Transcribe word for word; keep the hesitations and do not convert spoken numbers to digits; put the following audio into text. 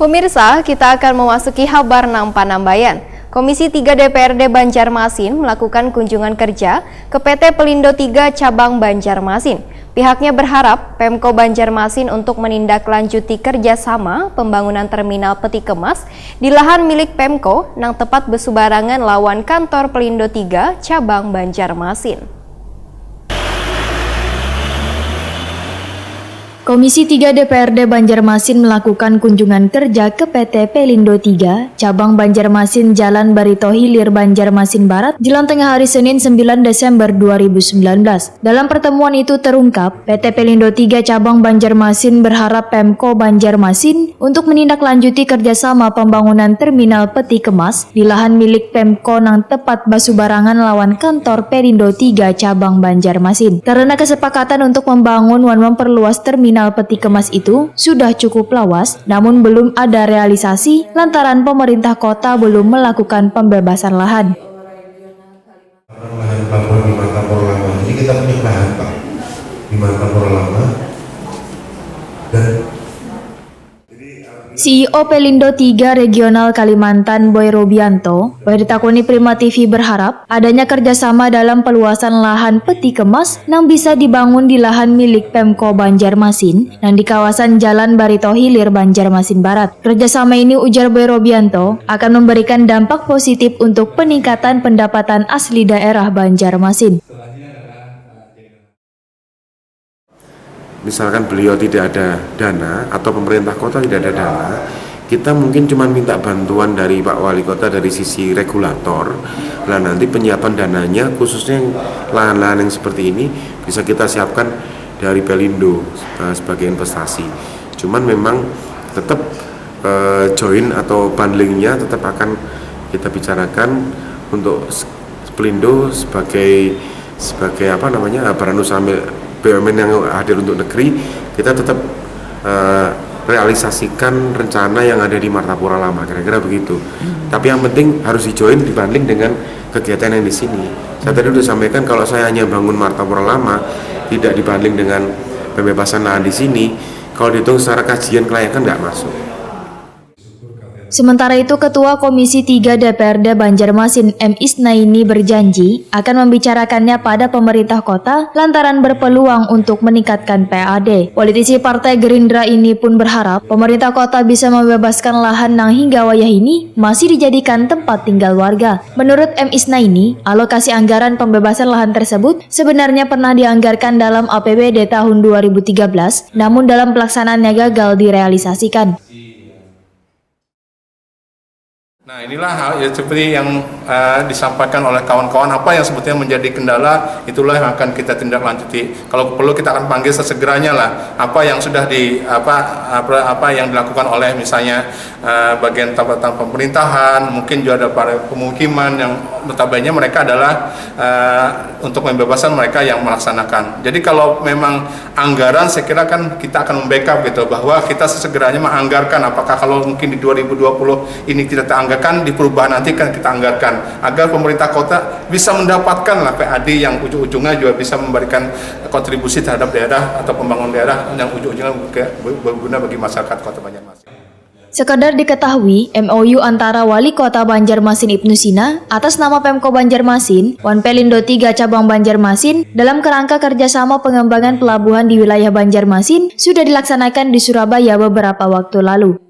Pemirsa, kita akan memasuki habar nang panambayan. Komisi tiga D P R D Banjarmasin melakukan kunjungan kerja ke P T Pelindo tiga Cabang Banjarmasin. Pihaknya berharap Pemko Banjarmasin untuk menindaklanjuti kerjasama pembangunan terminal peti kemas di lahan milik Pemko nang tepat besubarangan lawan kantor Pelindo tiga Cabang Banjarmasin. Komisi tiga D P R D Banjarmasin melakukan kunjungan kerja ke P T Pelindo tiga, Cabang Banjarmasin, Jalan Barito Hilir, Banjarmasin Barat, jelang tengah hari Senin, sembilan Desember dua ribu sembilan belas. Dalam pertemuan itu terungkap, P T Pelindo tiga Cabang Banjarmasin berharap Pemko Banjarmasin untuk menindaklanjuti kerjasama pembangunan terminal peti kemas di lahan milik Pemko nang tepat basubarangan lawan kantor Pelindo tiga Cabang Banjarmasin. Karena kesepakatan untuk membangun wan memperluas terminal peti kemas itu sudah cukup lawas, namun belum ada realisasi lantaran pemerintah kota belum melakukan pembebasan lahan. Lahan pelabuhan di Martapura Lama. Jadi kita punya lahan, Pak, di Martapura Lama. Dan C E O Pelindo tiga Regional Kalimantan, Boy Robianto, Boy ditakuni Prima T V berharap adanya kerjasama dalam peluasan lahan peti kemas nang bisa dibangun di lahan milik Pemko Banjarmasin nang di kawasan Jalan Barito Hilir, Banjarmasin Barat. Kerjasama ini, ujar Boy Robianto, akan memberikan dampak positif untuk peningkatan pendapatan asli daerah Banjarmasin. Misalkan beliau tidak ada dana atau pemerintah kota tidak ada dana, kita mungkin cuma minta bantuan dari Pak Wali Kota dari sisi regulator. Nah, nanti penyiapan dananya, khususnya yang lahan-lahan yang seperti ini, bisa kita siapkan dari Pelindo, eh, sebagai investasi. Cuman memang tetap, eh, join atau bundlingnya tetap akan kita bicarakan untuk s-, Pelindo sebagai, sebagai apa namanya, badan usaha mil-, B U M N yang hadir untuk negeri, kita tetap, eh, realisasikan rencana yang ada di Martapura Lama, kira-kira begitu. Tapi yang penting harus di-join, dibundling dengan kegiatan yang di sini. Saya tadi udah sampaikan, kalau saya hanya bangun Martapura Lama, tidak dibundling dengan pembebasan lahan di sini, kalau dihitung secara kajian kelayakan, nggak masuk. Sementara itu, Ketua Komisi tiga D P R D Banjarmasin, M Isnaini, berjanji akan membicarakannya pada pemerintah kota lantaran berpeluang untuk meningkatkan P A D. Politisi Partai Gerindra ini pun berharap pemerintah kota bisa membebaskan lahan nang hingga wayah ini masih dijadikan tempat tinggal warga. Menurut M Isnaini, alokasi anggaran pembebasan lahan tersebut sebenarnya pernah dianggarkan dalam A P B D tahun dua ribu tiga belas, namun dalam pelaksanaannya gagal direalisasikan. Nah, inilah hal, ya, seperti yang, eh, disampaikan oleh kawan-kawan, apa yang sebetulnya menjadi kendala, itulah yang akan kita tindak lanjuti. Kalau perlu, kita akan panggil sesegeranya lah, apa yang sudah di, apa, apa, apa yang dilakukan oleh, misalnya, eh, bagian tampatan pemerintahan, mungkin juga ada para pemukiman yang notabene mereka adalah, eh, untuk pembebasan mereka yang melaksanakan. Jadi kalau memang anggaran, saya kira kan kita akan membackup gitu, bahwa kita sesegeranya menganggarkan, apakah kalau mungkin di dua ribu dua puluh ini tidak teranggarkan, di perubahan nanti kan kita anggarkan, agar pemerintah kota bisa mendapatkan lah P A D yang ujung-ujungnya juga bisa memberikan kontribusi terhadap daerah atau pembangunan daerah yang ujung-ujungnya berguna bagi masyarakat Kota Banjarmasin. Sekedar diketahui, M O U antara Wali Kota Banjarmasin Ibnu Sina atas nama Pemko Banjarmasin wan Pelindo tiga Cabang Banjarmasin dalam kerangka kerjasama pengembangan pelabuhan di wilayah Banjarmasin sudah dilaksanakan di Surabaya beberapa waktu lalu.